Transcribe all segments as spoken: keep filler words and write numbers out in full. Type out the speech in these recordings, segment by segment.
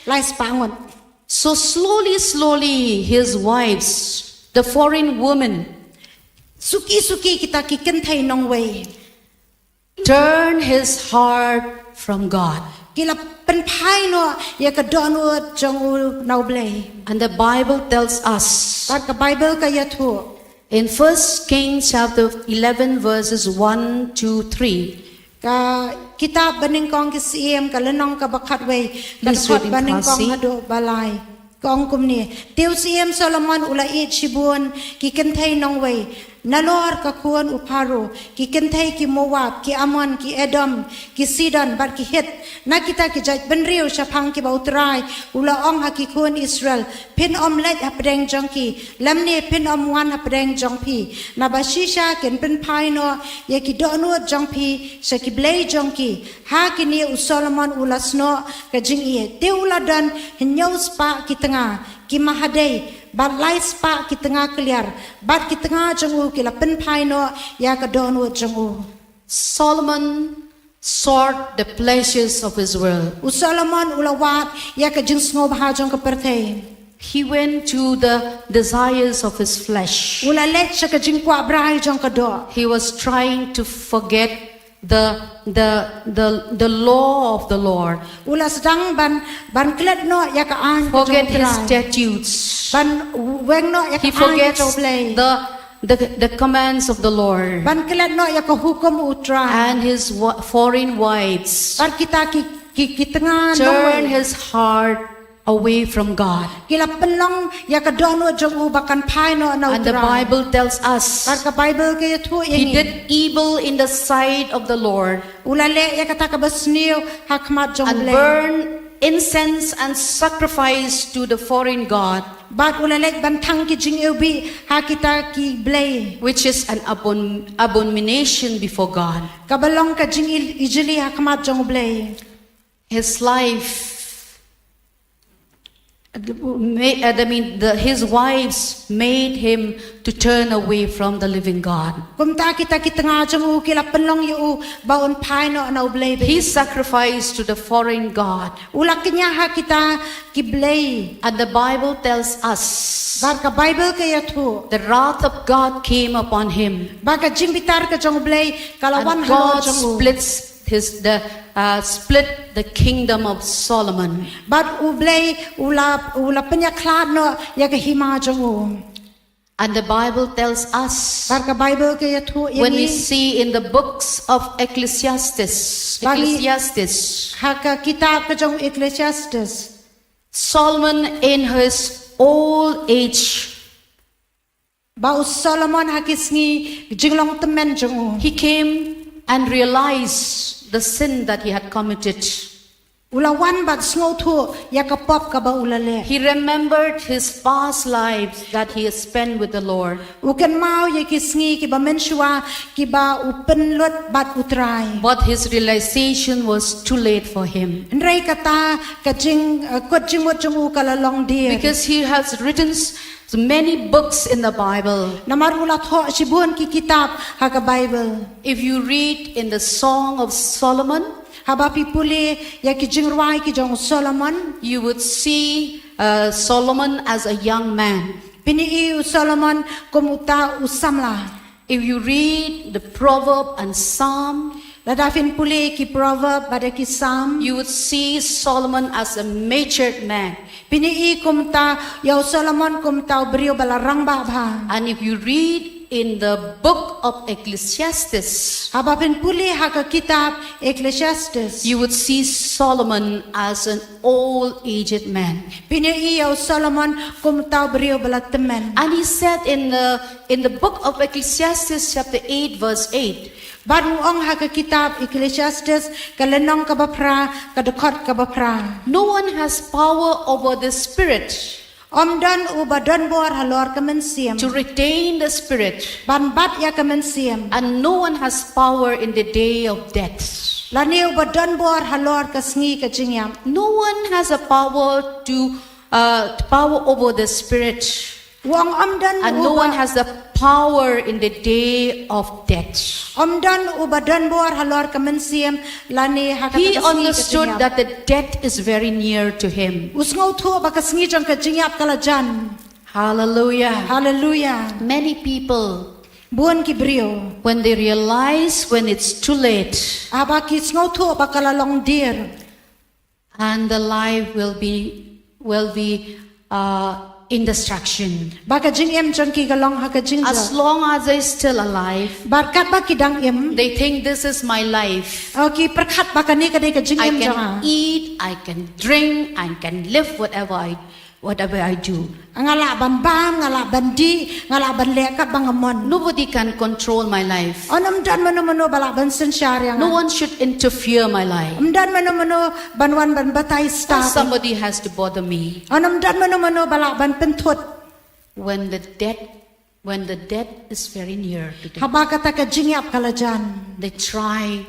Lai spah ngut. So slowly, slowly, his wives, the foreign women, suki suki kita ki kynthei nongwei, turn his heart from God. Ki la pynphai noh ïa ka dohnud jong u na U Blei. And the Bible tells us, bad ka Bible ka ïathuh, in First Kings chapter eleven, verses one to three. Ka kitab Banyngkong ki Syiem, ka lynnong kaba khatwei, ka dkhot ba nyngkong haduh ba lai. Ka ong kumne: Te u Syiem Solomon u la ïeit shibun ki kynthei nongwei nalor ka khun u Pharaoh, ki kynthei ki Moab, ki Ammon, ki Edom, ki Sidon bad ki Hit, na kita ki jaitbynriew shaphang kiba U Trai u la ong ha ki khun Israel: Phin ym leit hapdeng jong ki, lymne phin ym wan hapdeng jong phi, naba shisha kin pynphai noh ïa ki dohnud jong phi sha ki blei jong ki. Ha kine u Solomon u la snoh ka jingïeit, te u la don hynñiew spah ki tnga ki mahadei bad lai spah ki tnga kliar, bad ki tnga jong u ki la pynphai noh ïa ka dohnud jong u. Solomon sought the pleasures of his world. U Solomon u la wad ïa ka jingsngewbha jong ka pyrthei. He went to the desires of his flesh. U la leit sha ka jingkwah brai jong ka doh. He was trying to forget the, the, the, the law of the Lord. U la sdang ban, ban klet noh ïa ka aiñ ka jong U Trai. Forget his statutes. Ban weng noh ïa ka aiñ ka jong U Blei. He forgets the, the, the commands of the Lord. Ban klet noh ïa ka hukum U Trai. And his wa-, foreign wives. Bad kita ki, ki, ki tnga nongwei. Turn his heart away from God. Ki la pynlong ïa ka dohnud jong u ba kan phai noh na U Trai. And the Bible tells us, bad ka Bible ka ïathuh ïa ngi, he did evil in the sight of the Lord. U la leh ïa kata kaba sniew ha khmat jong U Blei. And burn incense and sacrifice to the foreign god. Bad u la leit ban thang ki jingiwbih ha kita ki blei. Which is an abon-, abomination before God. Kaba long ka jingijli ha khmat jong U Blei. His life, ma-, uh, I mean, the, his wives made him to turn away from the living God. Kumta kita ki tnga jong u ki la pynlong ïa u ba un phai noh na U Blei. He sacrificed to the foreign god. U la kñia ha kita ki blei. And the Bible tells us, bad ka Bible ka ïathuh, the wrath of God came upon him. Ba ka jingbitar ka jong U Blei ka la wan halor jong u. And God splits his, the, uh, split the kingdom of Solomon. Bad U Blei u la, u la pynïakhlad noh ïa ka hima jong u. And the Bible tells us, bad ka Bible ka ïathuh ïa ngi, when we see in the books of Ecclesiastes, ba ngi, Ecclesiastes, ha ka kitab ka jong Ecclesiastes, Solomon in his old age, ba u Solomon ha ki sngi jinglong tymmen jong u, he came and realized the sin that he had committed. U la wan bad sngewthuh ïa ka pop kaba u la leh. He remembered his past lives that he has spent with the Lord. U kynmaw ïa ki sngi kiba mynshuwa kiba u pynlut bad U Trai. But his realization was too late for him. Hynrei kata ka jing, uh, kut jingmut jong u ka la long dier. Because he has written s-, many books in the Bible. Namar u la thoh shibun ki kitab ha ka Bible. If you read in the Song of Solomon, haba phi pule ïa ki jingrwai ki jong u Solomon, you would see, uh, Solomon as a young man. Phin ïohi u Solomon kum uta u samla. If you read the Proverb and Psalm, lada phin pule ki Proverb bad ki Psalm, you would see Solomon as a matured man. Phin ïohi kumta ïa u Solomon kumta u briew ba la rangbah bha. And if you read in the book of Ecclesiastes, haba phin pule ha ka kitab Ecclesiastes, you would see Solomon as an old aged man. Phin ïohi ïa u Solomon kumta u briew ba la tymmen. And he said in the, in the book of Ecclesiastes chapter eight verse eight, bad u ong ha ka kitab Ecclesiastes ka lynnong kaba phra ka dkhot kaba phra, no one has power over the spirit. Ym don uba don bor halor ka mynsiem. To retain the spirit. Ban bat ïa ka mynsiem. And no one has power in the day of death. Lane uba don bor halor ka sngi ka jingïap. No one has a power to, uh, power over the spirit. U ong ym don, and no one has the power in the day of death. Ym don uba don bor halor ka mynsiem lane ha kata ka sngi ka jingïap. He understood that the death is very near to him. U sngewthuh ba ka sngi jong ka jingïap ka la jan. Hallelujah. Hallelujah. Many people, bun ki briew, when they realize when it's too late, haba ki sngewthuh ba ka la long dier, and the life will be, will be uh, in destruction. Ba ka jingim jong ki ka long ha ka jingdor. As long as they're still alive, bad katba ki dang im, they think this is my life. Oh, ki pyrkhat ba kane ka dei ka jingim jong nga. I can eat, I can drink, I can live whatever I, whatever I do. Nga lah ban bam, nga lah ban dih, nga lah ban leh katba nga mon. Nobody can control my life. Ym don mano mano ba lah ban synshar ïa nga. No one should interfere my life. Ym don mano mano ban wan ban batai stad. Somebody has to bother me. Ym don mano mano ba lah ban pynthut. When the death, when the death is very near to them, haba kata ka jingïap ka la jan, they try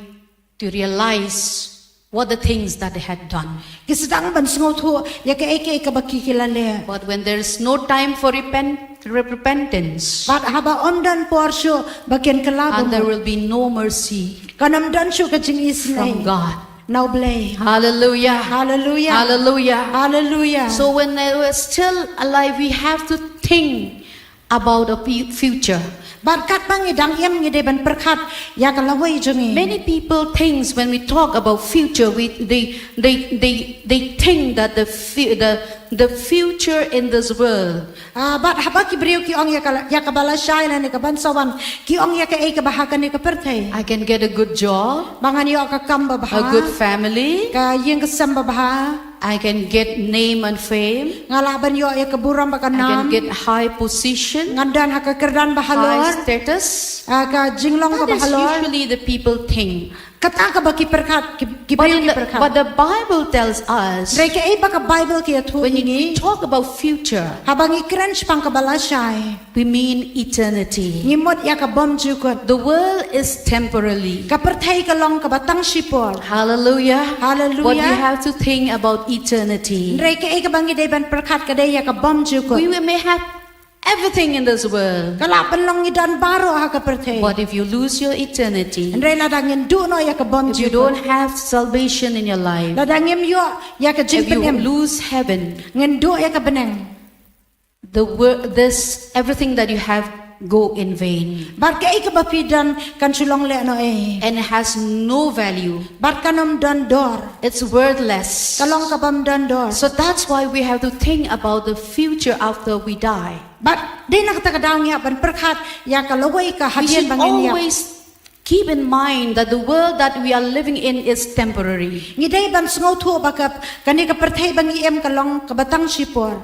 to realize what the things that they had done. Ki sdang ban sngewthuh ïa kaei kaei kaba ki ki la leh. But when there is no time for repent, re- repentance, bad haba ym don por shuh ba kin kylla bymhok, and there will be no mercy, kan ym don shuh ka jingisynei from God, na U Blei. Hallelujah. Hallelujah. Hallelujah. Hallelujah. So when they were still alive, we have to think about a fu- future. Bad katba ngi dang im ngi dei ban pyrkhat ïa ka lawei jong ngi. Many people thinks when we talk about future, we, they, they, they, they think that the, fu- the, the future in this world, ah, bad haba ki briew ki ong ïa ka, ïa kaba lashai lane kaban sa wan, ki ong ïa kaei kaba ha kane ka pyrthei. I can get a good job, ba ngan ïoh ka kam babha, a good family, ka ïing ka sem babha. I can get name and fame. Nga lah ban ïoh ïa ka burom bad ka nam. I can get high position. Ngan don ha ka kyrdan ba halor. High status. Ah, ka jinglong kaba halor. That is usually the people think. Kata kaba ki pyrkhat, ki, ki briew ki pyrkhat. But the Bible tells us, hynrei kaei ba ka Bible ka ïathuh ïa ngi, when we talk about future, haba ngi kren shaphang kaba lashai, we mean eternity. Ngi mut ïa ka bymjukut. The world is temporary. Ka pyrthei ka long kaba tang shipor. Hallelujah. Hallelujah. But we have to think about eternity. Hynrei kaei kaba ngi dei ban pyrkhat ka dei ïa ka bymjukut. We, we may have everything in this world. Ka lah ban long ngi don baroh ha ka pyrthei. But if you lose your eternity, hynrei lada ngin duh noh ïa ka bymjukut, if you don't have salvation in your life, lada ngim ïoh ïa ka jingpynim, if you lose heaven, ngin duh ïa ka bneng, the wor- this, everything that you have go in vain. Bad kaei kaba phi don kan shu long lehnohei. And it has no value. Bad kan ym don dor. It's worthless. Ka long kabym don dor. So that's why we have to think about the future after we die. Bad dei na kata ka daw ngi hap ban pyrkhat ïa ka lawei ka hadien ba ngin ïap. We should always keep in mind that the world that we are living in is temporary. Ngi dei ban sngewthuh ba ka, kane ka pyrthei ba ngi im ka long kaba tang shipor.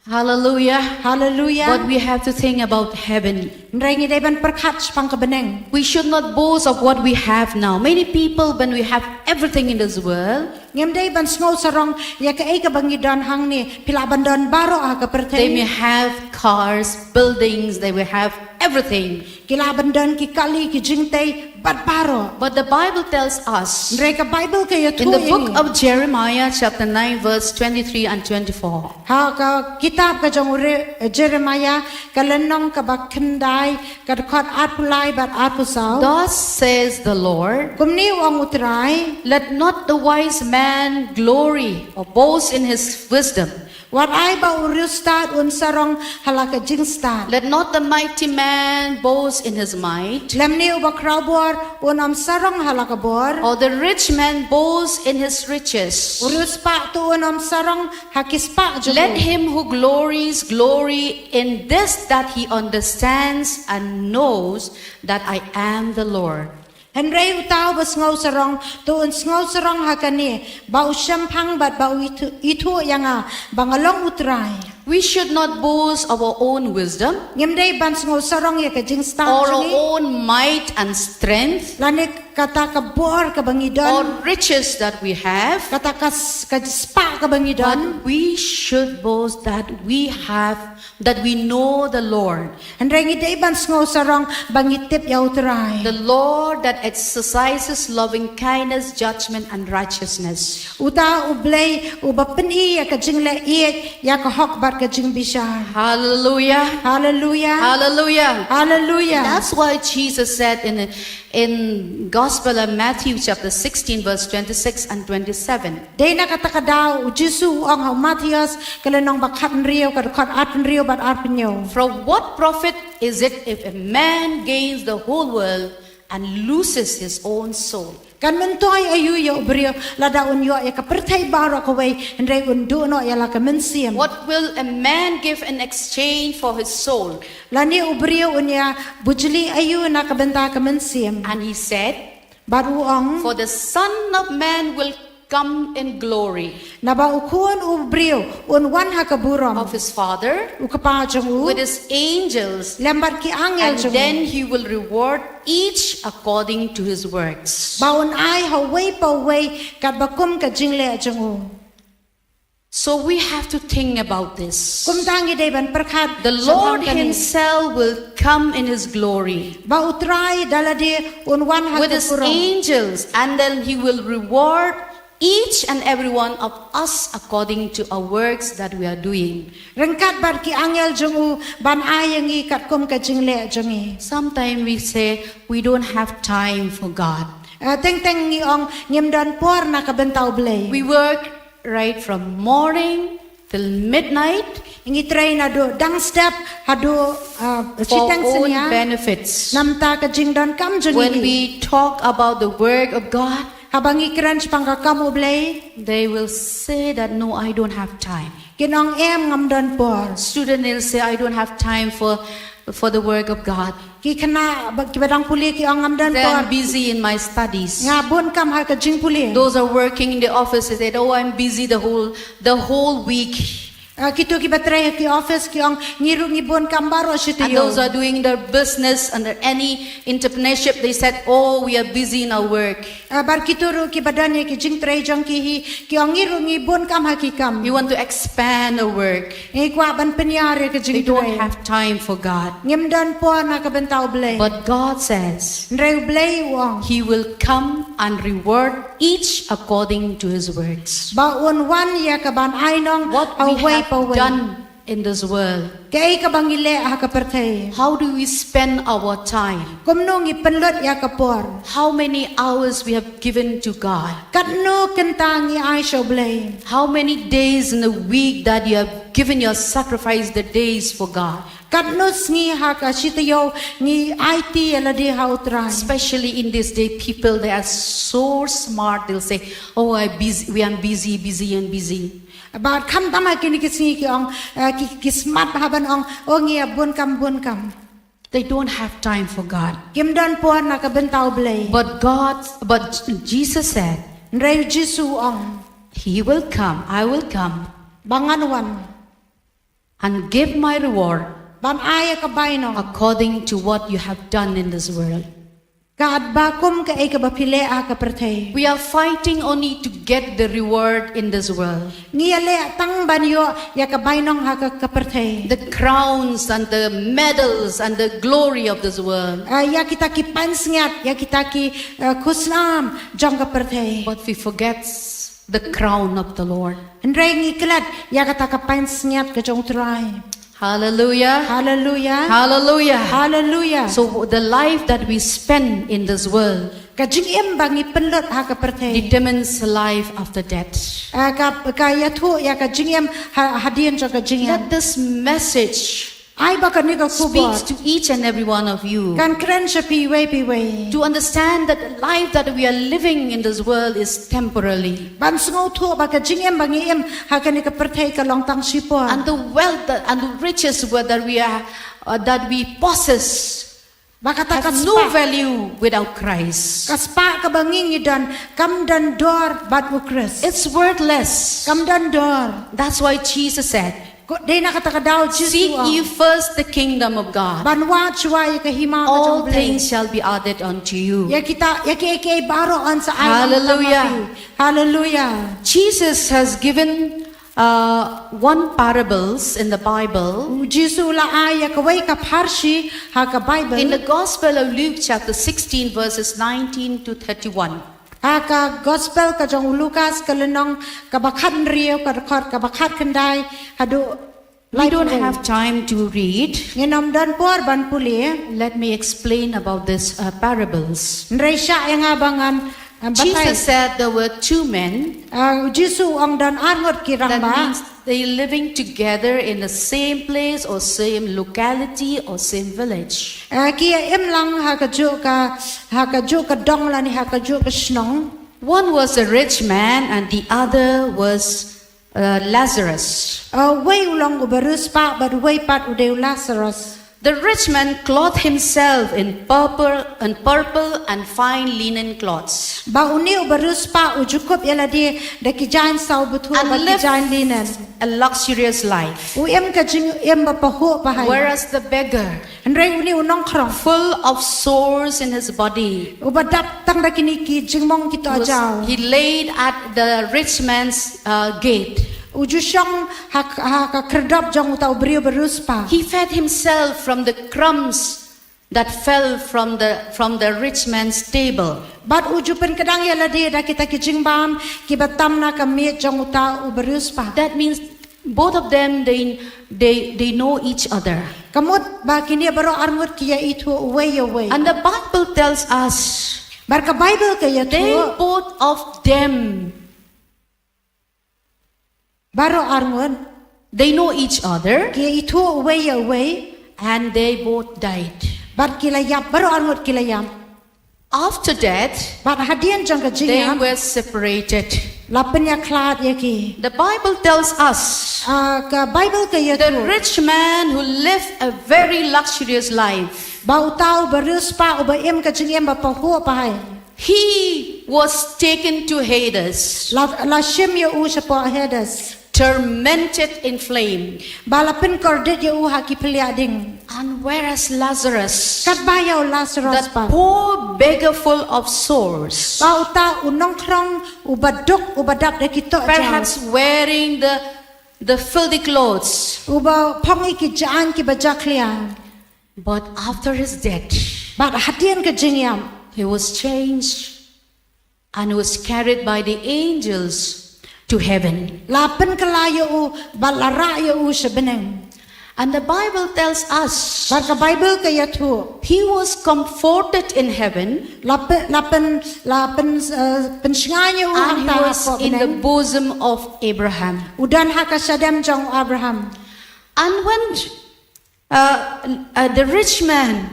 Hallelujah. Hallelujah. But we have to think about heaven. Hynrei ngi dei ban pyrkhat shaphang ka bneng. We should not boast of what we have now. Many people, when we have everything in this world, ngim dei ban sngewsarong ïa kaei kaba ngi don hangne, phi lah ban don baroh ha ka pyrthei. They may have cars, buildings, they may have everything. Ki lah ban don ki kali, ki jingtei bad baroh. But the Bible tells us, hynrei ka Bible ka ïathuh ïa ngi, in the book of Jeremiah chapter nine verse twenty-three and twenty-four. Ha ka kitab ka jong u re- Jeremiah ka lynnong kaba khyndai ka dkhot arphew lai bad arphew saw. Thus says the Lord, kumne u ong U Trai, let not the wise man glory or boast in his wisdom. Wat ai ba u riewstad un sarong ha la ka jingstad. Let not the mighty man boast in his might. Lymne uba khrawbor un ym sarong ha la ka bor. Or the rich man boast in his riches. U riewspah to un ym sarong ha ki spah jong u. Let him who glories glory in this, that he understands and knows that I am the Lord. Hynrei uta uba sngewsarong to un sngewsarong ha kane, ba u shemphang bad ba u ithuh, ithuh ïa nga ba nga long U Trai. We should not boast of our own wisdom. Ngim dei ban sngewsarong ïa ka jingstad jong ngi. Or our own might and strength. Lane kata ka bor kaba ngi don, or riches that we have, kata ka s-, ka spah kaba ngi don, but we should boast that we have, that we know the Lord. Hynrei ngi dei ban sngew sarong ba ngi tip ïa U Trai. The Lord that exercises loving kindness, judgment, and righteousness. Uta U Blei uba pyni ïa ka jingleh ïeit, ïa ka hok bad ka jingbishar. Hallelujah. Hallelujah. Hallelujah. Hallelujah. That's why Jesus said in, in Gospel of Matthew chapter sixteen, verse twenty-six and twenty-seven. Dei na kata ka daw U Jisu u ong ha u Mathaios ka lynnong ba khathynriew, ka dkhot arphew hynriew bad arphew hynñiew. For what profit is it if a man gains the whole world and loses his own soul? Kan myntoi aïu ïa u briew lada un ïoh ïa ka pyrthei baroh kawei hynrei un duh noh ïa la ka mynsiem. What will a man give in exchange for his soul? Lane u briew un ïa bujli aïu na ka bynta ka mynsiem? And he said, bad u ong, for the Son of Man will come in glory, naba U Khun u briew un wan ha ka burom, of his Father, U Kpa jong u, with his angels, lem bad ki angel jong u, and then he will reward each according to his works. Ba un ai ha uwei pa uwei katba kum ka jingleh jong u. So we have to think about this. Kumta ngi dei ban pyrkhat. The Lord himself will come in his glory, ba U Trai da lade un wan ha ka burom, with his angels, and then he will reward each and every one of us according to our works that we are doing. Ryngkat bad ki angel jong u ban ai ïa ngi katkum ka jingleh jong ngi. Sometimes we say we don't have time for God. Eh, teng teng ngi ong ngim don por na ka bynta U Blei. We work right from morning till midnight. Ngi trei naduh dang step haduh, uh, for shiteng synñia, own benefits. Namar ka jingdonkam jong ngi. When we talk about the work of God, haba ngi kren shaphang ka kam U Blei, they will say that, "No, I don't have time." Kin ong, "Em, ngam don por." Student will say, "I don't have time for, for the work of God." Ki khynnah ba, kiba dang pule ki ong, "Ngam don por." "Then I'm busy in my studies." "Nga bun kam ha ka jingpule." Those are working in the office, they said, "Oh, I'm busy the whole, the whole week." Ah, kito kiba trei ha ki office ki ong, "Ngi ruh ngi bun kam baroh shi taïew." And those are doing their business under any entrepreneurship, they said, "Oh, we are busy in our work." Ah, bad kito ruh kiba don ïa ki jingtrei jong ki hi, ki ong, "Ngi ruh ngi bun kam ha ki kam." We want to expand our work. Ngi kwah ban pynïar ïa ka jingtrei. They don't have time for God. Ngim don por na ka bynta U Blei. But God says, hynrei U Blei u ong, he will come and reward each according to his works. Ba un wan ïa kaban ai nong ha uwei pa uwei. What we have done in this world. Kaei kaba ngi leh ha ka pyrthei. How do we spend our time? Kumno ngi pynlut ïa ka por. How many hours we have given to God? Katno kynta ngi ai sha U Blei. How many days in a week that you have given your sacrifice the days for God? Katno sngi ha ka shi taïew ngi aiti ïa lade ha U Trai. Especially in this day, people, they are so smart, they'll say, "Oh, I busy, we are busy, busy and busy." Bad khamtam ha kine ki sngi ki ong, eh, ki, ki smat ha ban ong, "Oh, ngi ïa bun kam, bun kam." They don't have time for God. Kim don por na ka bynta U Blei. But God, but Jesus said, hynrei U Jisu u ong, he will come, I will come. Ba ngan wan. And give my reward. Ban ai ïa ka bainong. According to what you have done in this world. Katba kum kaei kaba phi leh ha ka pyrthei. We are fighting only to get the reward in this world. Ngi ïaleh tang ban ïoh ïa ka bainong ha ka, ka pyrthei. The crowns and the medals and the glory of this world. Ah, ïa kita ki pansngiat, ïa kita ki, eh, khusnam jong ka pyrthei. But we forget the crown of the Lord. Hynrei ngi klet ïa kata ka pansngiat ka jong U Trai. Hallelujah. Hallelujah. Hallelujah. Hallelujah. So the life that we spend in this world, ka jingim ba ngi pynlut ha ka pyrthei, determines life after death. Ah, ka, ka ïathuh ïa ka jingim ha, hadien jong ka jingim. Let this message Ai ba kane ka khubor speaks to each and every one of you. Kan kren sha phi iwei pa iwei. To understand that the life that we are living in this world is temporary. Ban sngewthuh ba ka jingim ba ngi im ha kane ka pyrthei ka long tang shipor. And the wealth that, and the riches where that we are, uh, that we possess, ba kata ka spah, have no value without Christ. Ka spah kaba ngi ngi don kam don dor bad U Khrist. It's worthless. Kam don dor. That's why Jesus said, Dei na kata ka daw Jisu Seek u ong, ye first the kingdom of God. ban wad shuwa ïa ka hima ka jong All U Blei. Things shall be added unto you. Ïa kita, ïa kiei kiei baroh yn sa ai lang Hallelujah. ïa u. Haleluya. Jesus has given uh, one parables in the Bible. U Jisu u la ai ïa kawei ka pharshi ha ka Bible. In the Gospel of Luke, chapter sixteen, verses nineteen to thirty-one. Ha ka Gospel ka jong u Lukas ka lynnong kaba khathynriew, ka dkhot kaba khatkhyndai haduh We don't laiphew. Have time to read. Ngin ym don por ban pule. Let me explain about this uh, parables. Hynrei shah ïa nga ba ngan, um, batai. Jesus said there were two men. Uh, Jisu u ong don ar ngut ki That rangbah. Means they living together in the same place or same locality or same village. Uh, ki ïa im lang ha kajuh ka, ha kajuh ka dong lane ha kajuh ka shnong. One was a rich man and the other was uh, Lazarus. Uh, wei u long u bariewspah bad wei pat u dei u Lazarus. The rich man clothed himself in purple and purple and fine linen cloths. Ba une u bariewspah u ju kup ïa lade da ki jaiñ saw bthuh bad ki jaiñ linen. A luxurious life. U im ka jingim ba pahuh pahai. Whereas the beggar, Hynrei une u nongkhrong. Full of sores in his body. Uba dap tang da kine ki jingmong ki tohjaw. He laid at the rich man's uh, gate. U ju shong ha, ha ka khyrdop jong uta u briew bariewspah. He fed himself from the crumbs that fell from the from the rich man's table. Bad u ju pynkdang ïa lade da kita ki jingbam kiba tam na ka miej jong uta u bariewspah. That means both of them they they they know each other. Ka mut ba kine baroh ar ngut ki ïa ithuh uwei ïa uwei. And the Bible tells us Bad ka Bible ka ïathuh. They both of them Baroh ar ngut. They know each other. Ki ïa ithuh uwei ïa uwei. And they both died. Bad ki la ïap, baroh ar ngut ki la ïap. After death, bad hadien jong ka jingïap, they were separated. La pynïakhlad ïa ki. The Bible tells us, uh, ka Bible ka ïathuh, the rich man who lived a very luxurious life, ba uta u bariewspah uba im ka jingim ba pahuh pahai. He was taken to Hades. La, la shim ïa u shapoh Hades. Tormented in flame. Ba la pynkordit ïa u ha ki phylliah ding. And whereas Lazarus, katba ïa u Lazarus, that poor beggar full of sores, ba uta u nongkhrong uba duk uba dap da ki tohjaw, perhaps wearing the the filthy clothes, uba phong ïa ki jaiñ kiba jakhlia. But after his death, bad hadien ka jingïap, he was changed and was carried by the angels to heaven. La pynkylla ïa u bad la rah ïa u sha bneng. And the Bible tells us, bad ka Bible ka ïathuh, he was comforted in heaven, la pyn la pyn la pyn uh, pynshngaiñ ïa u, and he was in the bosom of Abraham. U don ha ka shadem jong Abraham. And when Uh, uh, the rich man,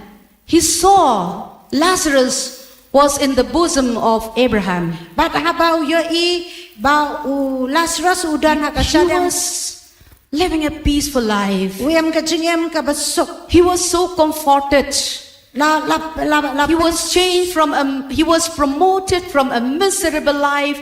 he saw Lazarus was in the bosom of Abraham. Bad haba u ïohi ba u Lazarus u don ha ka shadem, he was living a peaceful life. U im ka jingim kaba suk. He was so comforted. La, la, la, la, he was changed from a, he was promoted from a miserable life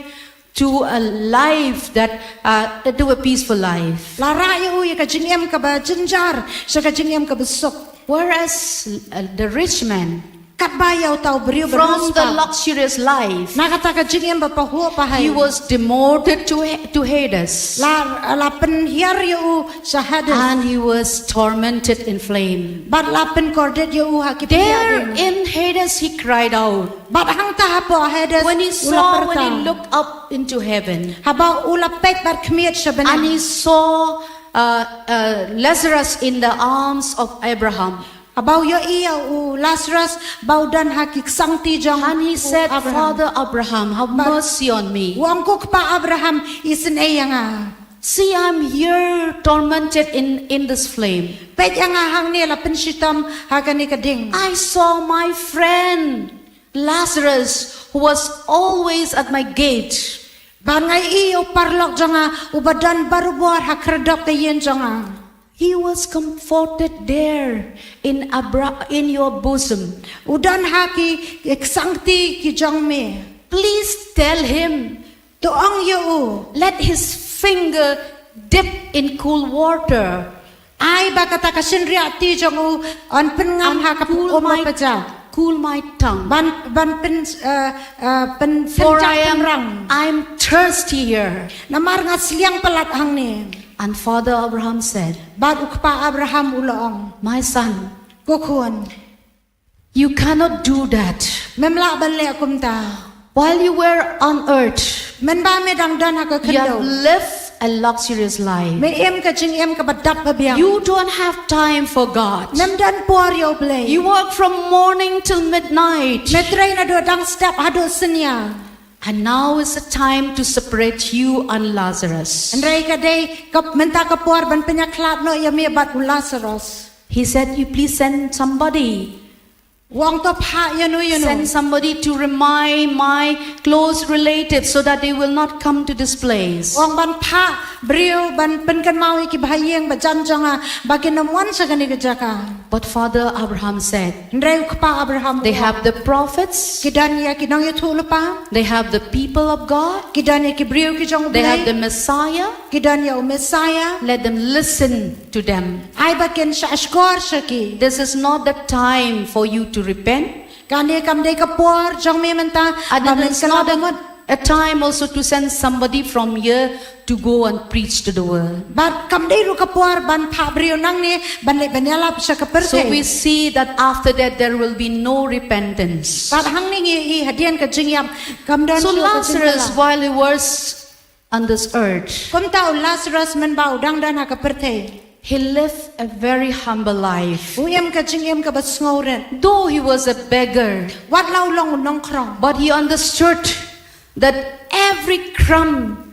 to a life that uh, to a peaceful life. La rah ïa u ïa ka jingim kaba jynjar sha ka jingim kaba suk. Whereas uh, the rich man, katba ïa uta u briew, from the luxurious life, na kata ka jingim ba pahuh pahai, he was demoted to to Hades. La la pynhiar ïa u sha Hades. And he was tormented in flame. Bad la pynkordit ïa u ha ki phylliah ding. There in Hades he cried out. Bad hangta hapoh Hades, when he saw, when he looked up into heaven, haba u la peit bad khmied sha bneng, and he saw uh, uh, Lazarus in the arms of Abraham. Haba u ïohi ïa u Lazarus ba u don ha ki ksangti jong u Abraham. And he said, Father Abraham, have mercy on me. U ong, ko kpa Abraham, isynei ïa nga. See, I'm here tormented in, in this flame. Peit ïa nga hangne la pynshitom ha kane ka ding. I saw my friend Lazarus, who was always at my gate. Ba nga ïohi ïa u paralok jong nga uba don barabor ha khyrdop ka ïing jong nga. He was comforted there in Abra in your bosom. U don ha ki, ki ksangti ki jong me. Please tell him. To ong ïa u. Let his finger dip in cool water. Ai ba kata ka shynriahti jong u yn pynngam ha ka um ba pajah. Cool my tongue. Ban, ban pyn, eh, eh, pyn, pynjah pynrang. For I am, I am thirsty here. Namar nga sliang palat hangne. And Father Abraham said, Bad u kpa Abraham u la ong, My son, ko khun, you cannot do that. Mem lah ban leh kumta. While you were on earth, mynba me dang don ha ka khyndew, you have lived a luxurious life. Me im ka jingim kaba dap ba biang. You don't have time for God. Mem don por ïa U Blei. You work from morning till midnight. Me trei naduh dang step haduh synñia. And now is the time to separate you and Lazarus. Hynrei ka dei ka mynta ka por ban pynïakhlad noh ïa me bad u Lazarus. He said, you please send somebody. U ong to phah ïa no ïa no. Send somebody to remind my close relatives so that they will not come to this place. U ong ban phah briew ban pynkynmaw ïa ki bahaïing ba jan jong nga ba kin ym wan sha kane ka jaka. But Father Abraham said, hynrei u kpa Abraham, they have the prophets, ki don ïa ki nongïathuhlypa, they have the people of God, ki don ïa ki briew ki jong U Blei, they have the Messiah, ki don ïa u Messiah. Let them listen to them. Ai ba kin shah shkor sha ki. This is not the time for you to repent. Kane kam dei ka por jong me mynta. And it is not a, a time also to send somebody from here to go and preach to the world. Bad kam dei ruh ka por ban phah briew nangne ban leit ban ïalap sha ka pyrthei. So we see that after that there will be no repentance. Bad hangne ngi ïohi hadien ka jingïap kam don shuh ka jingïalap. So Lazarus, while he was on this earth, kumta u Lazarus mynba u dang don ha ka pyrthei, he lived a very humble life. U im ka jingim kaba sngewrit. Though he was a beggar, wat la u long u nongkhrong, but he understood that every crumb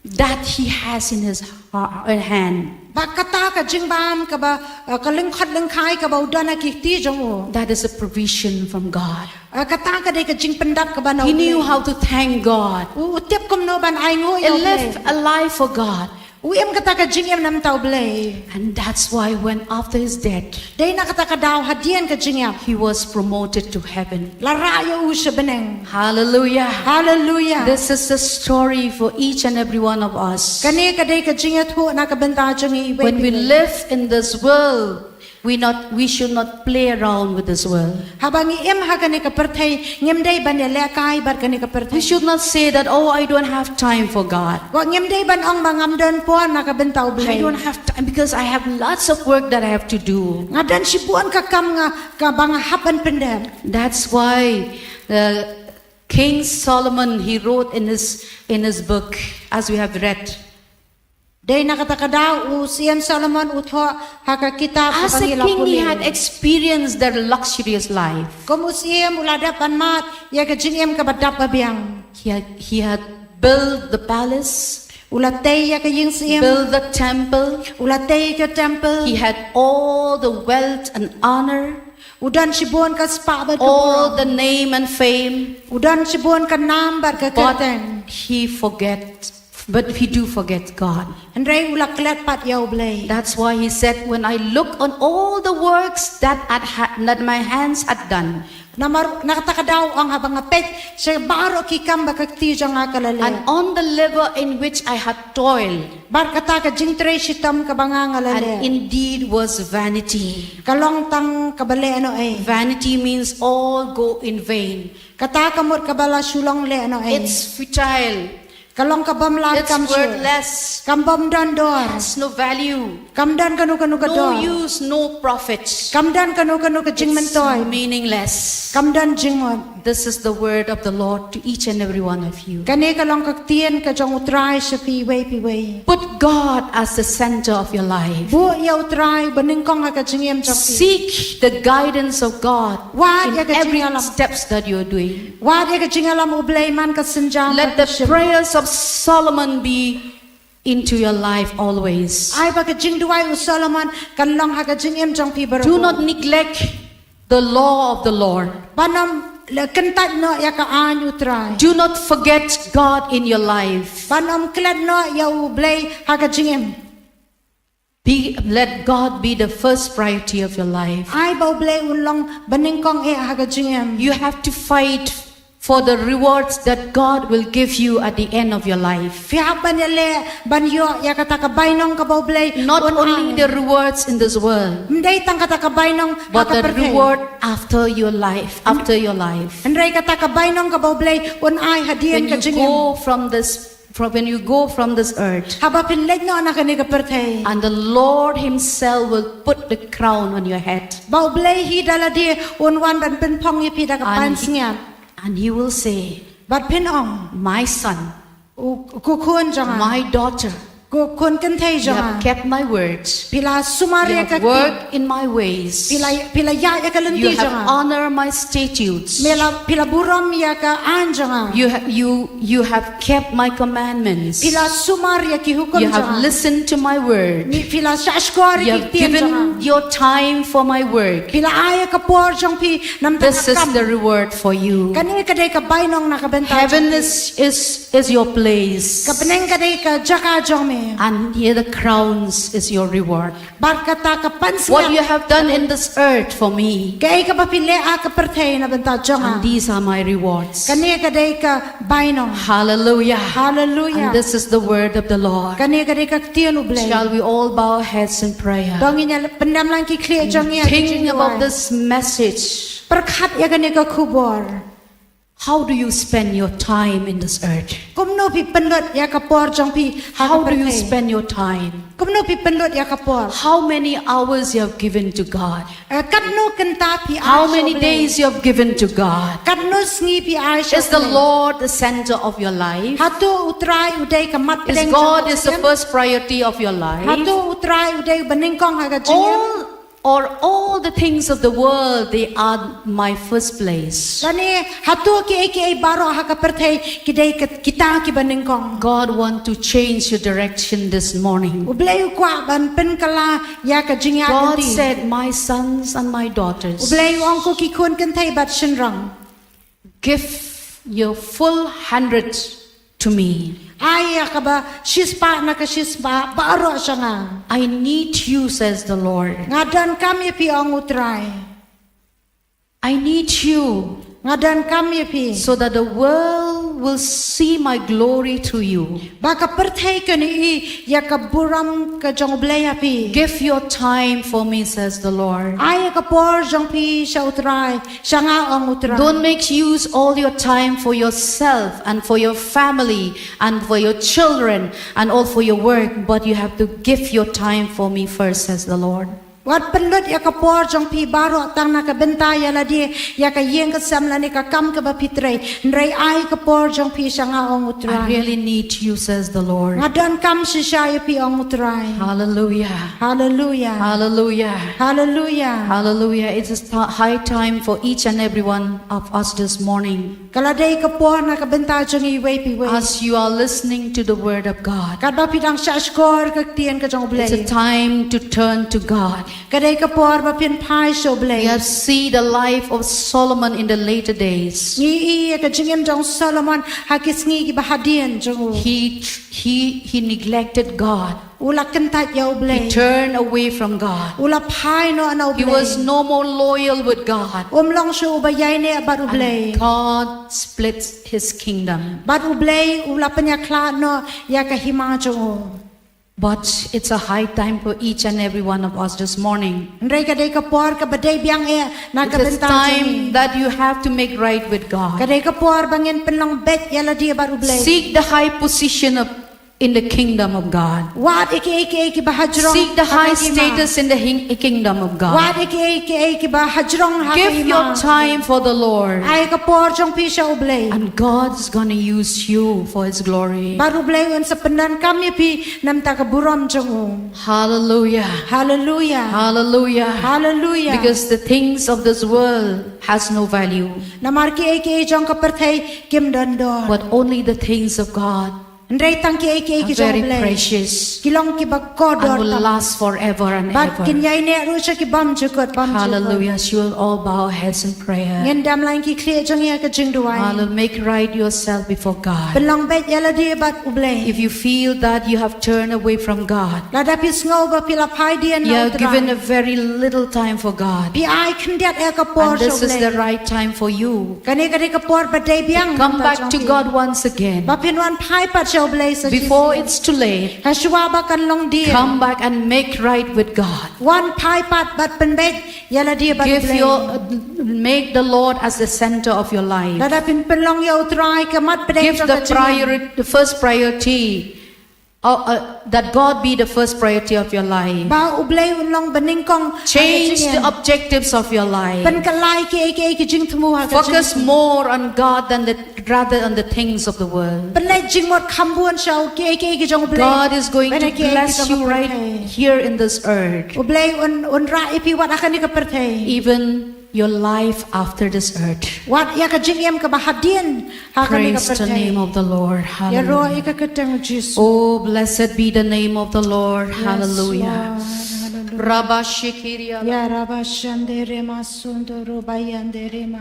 that he has in his ha-, hand, ba kata ka jingbam kaba, eh, ka lyngkhot lyngkhai kaba u don ha ki kti jong u, that is a provision from God. Eh, kata ka dei ka jingpyndap kaba na U Blei. He knew how to thank God. U, u tip kumno ban ainguh ïa U Blei. He lived a life for God. U im kata ka jingim na bynta U Blei. And that's why when after his death, dei na kata ka daw hadien ka jingïap, he was promoted to heaven. La rah ïa u sha bneng. Hallelujah. Hallelujah. This is the story for each and every one of us. Kane ka dei ka jingïathuh na ka bynta jong ngi iwei pa iwei. When we live in this world, we not, we should not play around with this world. Haba ngi im ha kane ka pyrthei, ngim dei ban ïalehkai bad kane ka pyrthei. We should not say that, oh, I don't have time for God. Wat ngim dei ban ong ba ngam don por na ka bynta U Blei. I don't have time because I have lots of work that I have to do. Nga don shibun ka kam nga kaba nga hap ban pyndep. That's why, uh, King Solomon, he wrote in his, in his book, as we have read, dei na kata ka daw u Syiem Solomon u thoh ha ka kitab kaba ngi la pule. As a king, he had experienced the luxurious life. Kum u syiem u la dep ban mad ïa ka jingim kaba dap ba biang. He had, he had built the palace. U la tei ïa ka ïing syiem. Built the temple. U la tei ka temple. He had all the wealth and honor. U don shibun ka spah bad ka burom. All the name and fame. U don shibun ka nam bad ka kyrteng. But he forget, but he do forget God. Hynrei u la klet pat ïa U Blei. That's why he said, when I look on all the works that had ha-, that my hands had done. Namar na kata ka daw u ong haba nga peit sha baroh ki kam ba ka kti jong nga ka la leh. And on the labor in which I had toiled. Bad kata ka jingtrei shitom kaba nga nga la leh. And indeed was vanity. Ka long tang kaba leh noh ei. Vanity means all go in vain. Kata ka mut kaba la shu long leh noh ei. It's futile. Ka long ka bym lad kam shuh. It's worthless. Kam bym don dor. Has no value. Kam don kano kano ka dor. No use, no profit. Kam don kano kano ka jingmyntoi. It's meaningless. Kam don jingmut. This is the word of the Lord to each and every one of you. Kane ka long ka ktien ka jong U Trai sha phi iwei pa iwei. Put God as the center of your life. Buh ïa U Trai ba nyngkong ha ka jingim jong phi. Seek the guidance of God in every steps that you are doing. Wad ïa ka jingïalam. Wad ïa ka jingïalam U Blei man ka sienjam. Let the prayers of Solomon be into your life always. Ai ba ka jingduwai u Solomon kan long ha ka jingim jong phi baroh. Do not neglect the law of the Lord. Ban ym leh kyntait noh ïa ka aiñ U Trai. Do not forget God in your life. Ban ym klet noh ïa U Blei ha ka jingim. Be, let God be the first priority of your life. Ai ba U Blei un long ba nyngkong eh ha ka jingim. You have to fight for the rewards that God will give you at the end of your life. Phi hap ban ïaleh ban ïoh ïa kata ka bainong kaba U Blei un ai. Not only the rewards in this world, ym dei tang kata ka bainong ha ka pyrthei, but the reward after your life, after your life. Hynrei kata ka bainong kaba U Blei un ai hadien ka jingim. When you go from this, from, when you go from this earth, haba phin leit noh na kane ka pyrthei, and the Lord himself will put the crown on your head. Ba U Blei hi da lade un wan ban pynphong ïa phi da ka pansngiat. And he will say, bad phin ong, "My son, u, ko khun jong nga, my daughter, ko khun kynthei jong nga, you have kept my words. Phi la sumar ïa ka ktien. You have walked in my ways. Phi la, phi la ïaid ïa ka lynti jong nga. You have honored my statutes. Phi la, phi la burom ïa ka aiñ jong nga. You ha-, you, you have kept my commandments. Phi la sumar ïa ki hukum jong nga. You have listened to my word. Phi la shahshkor ïa ki ktien jong nga. You have given your time for my work. Phi la ai ïa ka por jong phi namar ka kam." This is the reward for you. Kane ka dei ka bainong na ka bynta jong phi. Heaven is, is, is your place. Ka bneng ka dei ka jaka jong me. And here the crowns is your reward. Bad kata ka pansngiat. What you have done in this earth for me. Kaei kaba phi leh ha ka pyrthei na bynta jong nga. And these are my rewards. Kane ka dei ka bainong. Hallelujah. Hallelujah. And this is the word of the Lord. Kane ka dei ka ktien U Blei. Shall we all bow our heads in prayer? To ngin ïa pyndem lang ki khlieh jong ngi ha ka jingduwai. Think about this message. Pyrkhat ïa kane ka khubor. How do you spend your time in this earth? Kumno phi pynlut ïa ka por jong phi ha ka pyrthei? How do you spend your time? Kumno phi pynlut ïa ka por? How many hours you have given to God? Eh, katno kynta phi ai sha U Blei? How many days you have given to God? Katno sngi phi ai sha U Blei? Is the Lord the center of your life? Hato U Trai u dei ka mat pdeng jong ka jingim? Is God is the first priority of your life? Hato U Trai u dei uba nyngkong ha ka jingim? All Or all the things of the world, they are my first place. Lane hato kiei kiei baroh ha ka pyrthei ki dei ki, kita kiba nyngkong. God want to change your direction this morning. U Blei u kwah ban pynkylla ïa ka jingïaid lynti. God said, "My sons and my daughters, U Blei u ong, ko ki khun kynthei bad shynrang, give your full hundred to me. Ai ïa kaba shispah na ka shispah baroh sha nga. I need you," says the Lord. Nga donkam ïa phi, ong U Trai. I need you. Nga donkam ïa phi. So that the world will see my glory through you. Ba ka pyrthei kan ïohi ïa ka burom ka jong U Blei ha phi. Give your time for me, says the Lord. Ai ïa ka por jong phi sha U Trai, sha nga, ong U Trai. Don't make use all your time for yourself and for your family and for your children and all for your work, but you have to give your time for me first, says the Lord. Wat pynlut ïa ka por jong phi baroh tang na ka bynta ïa lade, ïa ka ïing ka sem lane ka kam kaba phi trei. Hynrei ai ka por jong phi sha nga, ong U Trai. I really need you, says the Lord. Nga donkam shisha ïa phi, ong U Trai. Hallelujah. Hallelujah. Hallelujah. Hallelujah. Hallelujah. It is ti-, high time for each and every one of us this morning. Ka la dei ka por na ka bynta jong ngi iwei pa iwei. As you are listening to the word of God, katba phi dang shahshkor ka ktien ka jong U Blei, it's a time to turn to God. Ka dei ka por ba phin phai sha U Blei. We have see the life of Solomon in the later days. Ngi ïohi ïa ka jingim jong Solomon ha ki sngi kiba hadien jong u. He tr-, he, he neglected God. U la kyntait ïa U Blei. He turned away from God. U la phai noh na U Blei. He was no more loyal with God. Um long shuh uba ïaineh bad U Blei. And God splits his kingdom. Bad U Blei u la pynïakhlad noh ïa ka hima jong u. But it's a high time for each and every one of us this morning. Hynrei ka dei ka por kaba dei biang eh na ka bynta jong ngi. It is time that you have to make right with God. Ka dei ka por ba ngin pynlong beit ïa lade bad U Blei. Seek the high position of in the kingdom of God. Wad ïa kiei kiei kiba hajrong ha ka hima. Seek the high status in the hing-, kingdom of God. Wad ïa kiei kiei kiba hajrong ha ka hima. Give your time for the Lord. Ai ka por jong phi sha U Blei. And God is gonna use you for his glory. Bad U Blei un sa pyndonkam ïa phi namar ka burom jong u. Hallelujah. Hallelujah. Hallelujah. Hallelujah. Because the things of this world has no value. Namar kiei kiei jong ka pyrthei kim don dor. But only the things of God Hynrei tang kiei kiei ki jong U Blei, very precious, ki long kiba kordor tam, and will last forever and ever. Bad kin ïaineh ruh sha ki bymjukut bymjukut. Hallelujah. Shall we all bow our heads in prayer? Ngin dam lang ki khlieh jong ngi ha ka jingduwai. Hallelujah. Make right yourself before God. Pynlong beit ïa lade bad U Blei. If you feel that you have turned away from God, lada phi sngew ba phi la phai dien na U Trai, you have given a very little time for God, phi ai khyndiat ïa ka por sha U Blei, and this is the right time for you. Kane ka dei ka por ba dei biang. Come back to God once again. Ba phin wan phai pat sha U Blei sa shisien. Before it's too late, ha shuwa ba kan long dien, come back and make right with God. Wan phai pat bad pynbeit ïa lade bad U Blei. Give your, make the Lord as the center of your life. Lada phin pynlong ïa U Trai ka mat pdeng jong ka jingim. Give the priori-, the first priority, uh, uh, that God be the first priority of your life. Ba U Blei un long ba nyngkong ha ka jingim. Change the objectives of your life. Pynkylla kiei kiei ki jingthmu ha ka jingim. Focus more on God than the, rather on the things of the world. Pynleit jingmut kham bun sha kiei kiei ki jong U Blei. God is going to bless you right here in this earth. U Blei un, un rah ïa phi wat ha kane ka pyrthei. Even your life after this earth. Wat ïa ka jingim kaba hadien ha kane ka pyrthei. Praise the name of the Lord. Hallelujah. Ïaroh ïa ka kyrteng U Jisu. Oh, blessed be the name of the Lord. Yes, Lord. Hallelujah. Hallelujah. Rabba shikiria. Ya rabba shandere ma sundoro bayandere ma.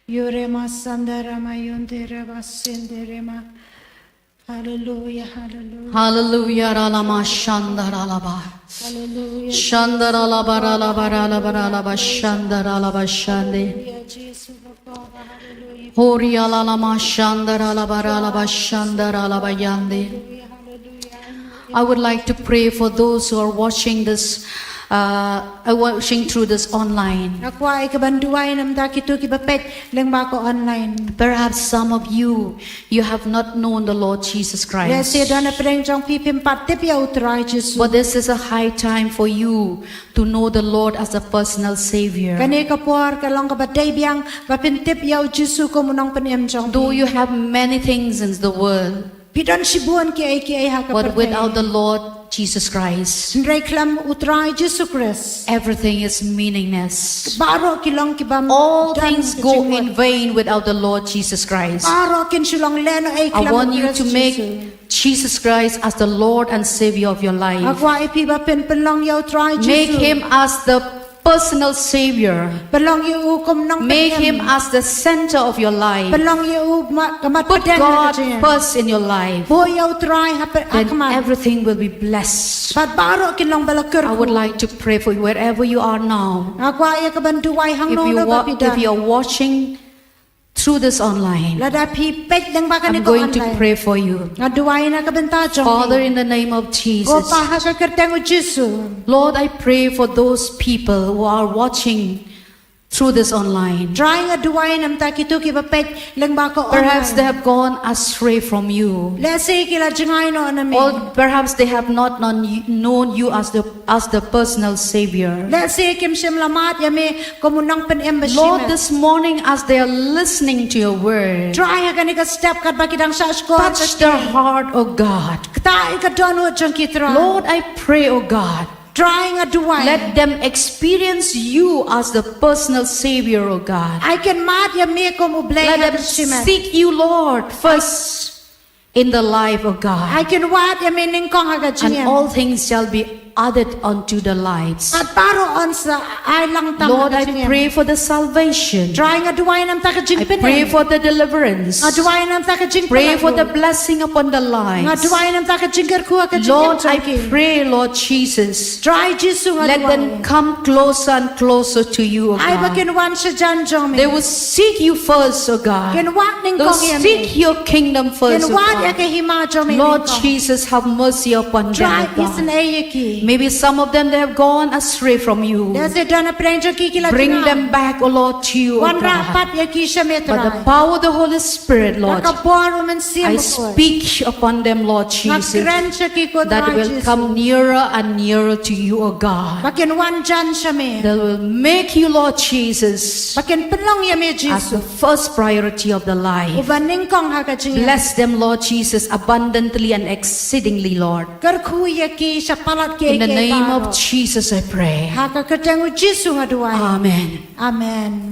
Yore ma sandara ma yondere ba sendere ma. Hallelujah, hallelujah. Hallelujah, ralama shandaralaba. Hallelujah. Shandaralaba, ralaba, ralaba, ralaba, shandaralaba, shande. Hallelujah, Jesus, hallelujah. Horialalama shandaralaba, ralaba, shandaralaba, yande. Hallelujah, hallelujah. I would like to pray for those who are watching this, uh, uh, watching through this online. Nga kwah ïa ka ban duwai namar kito kiba peit lyngba ka online. Perhaps some of you, you have not known the Lord Jesus Christ. Lehse don na pdeng jong phi phim pat tip ïa U Trai Jisu. But this is a high time for you to know the Lord as a personal Savior. Kane ka por ka long kaba dei biang ba phin tip ïa U Jisu kum U Nongpynim jong phi. Though you have many things in the world, phi don shibun kiei kiei ha ka pyrthei. But without the Lord Jesus Christ, hynrei khlem U Trai Jisu Khrist, everything is meaningless. Baroh ki long ki bym don jingmut. All things go in vain without the Lord Jesus Christ. Baroh kin shu long lehnohei khlem U Khrist Jisu. I want you to make Jesus Christ as the Lord and Savior of your life. Nga kwah ïa phi ba phin pynlong ïa U Trai Jisu. Make him as the personal Savior. Pynlong ïa u kum Nongpynim. Make him as the center of your life. Pynlong ïa u ma-, ka mat pdeng ka jingim. Put God first in your life. Buh ïa U Trai ha py-, ha khmat. Then everything will be blessed. Bad baroh kin long ba la kyrkhu. I would like to pray for you wherever you are now. Nga kwah ïa ka ban duwai hangno hangno ba phi don. If you wa-, if you are watching through this online, lada phi peit lyngba kane ka online, I'm going to pray for you. Nga duwai na ka bynta jong phi. Father, in the name of Jesus. Ko Pa, ha ka kyrteng U Jisu. Lord, I pray for those people who are watching through this online. Trai, nga duwai namar kito kiba peit lyngba ka online. Perhaps they have gone astray from you. Lehse ki la jngai noh na me. Or perhaps they have not known you, known you as the as the personal Savior. Lehse kim shym la mad ïa me kum u nongpynim ba shimet. Lord, this morning as they are listening to your word, Trai, ha kane ka step katba ki dang shah shkor, touch their heart, oh God. Ktah ïa ka dohnud jong ki, Trai. Lord, I pray, oh God, Trai, nga duwai, let them experience you as the personal Savior, oh God. Ai kin mad ïa me kum U Blei ha ka shimet. Let them seek you, Lord, first in the life of God. Ai kin wad ïa me nyngkong ha ka jingim. And all things shall be added unto their lives. Bad baroh yn sa ai lang tam ha ka jingim. Lord, I pray for the salvation. Trai, nga duwai namar ka jingpynim. I pray for the deliverance. Nga duwai namar ka jingpynlong. Pray for the blessing upon the lives. Nga duwai namar ka jingkyrkhu ha ka jingim jong ki. Lord, I pray, Lord Jesus, Trai Jisu, nga duwai, let them come closer and closer to you, oh God. Ai ba kin wan shajan jong me. They will seek you first, oh God. Kin wad nyngkong ïa me. They'll seek your kingdom first, oh God. Kin wad ïa ka hima jong me nyngkong. Lord Jesus, have mercy upon them, oh God. Trai, isynei ïa ki. Maybe some of them, they have gone astray from you. Lehse don na pdeng jong ki ki la jngai. Bring them back, oh Lord, to you, oh God. Wanrah pat ïa ki sha me, Trai. By the power of the Holy Spirit, Lord, da ka bor u Mynsiem Bakhuid, I speak upon them, Lord Jesus, nga kren sha ki, ko Trai Jisu, that will come nearer and nearer to you, oh God. Ba kin wan jan sha me. That will make you, Lord Jesus, ba kin pynlong ïa me, Jisu, as the first priority of the life. Uba nyngkong ha ka jingim. Bless them, Lord Jesus, abundantly and exceedingly, Lord. Kyrkhu ïa ki shapalat kiei kiei baroh. In the name of Jesus, I pray. Ha ka kyrteng u Jisu nga duwai. Amen. Amen.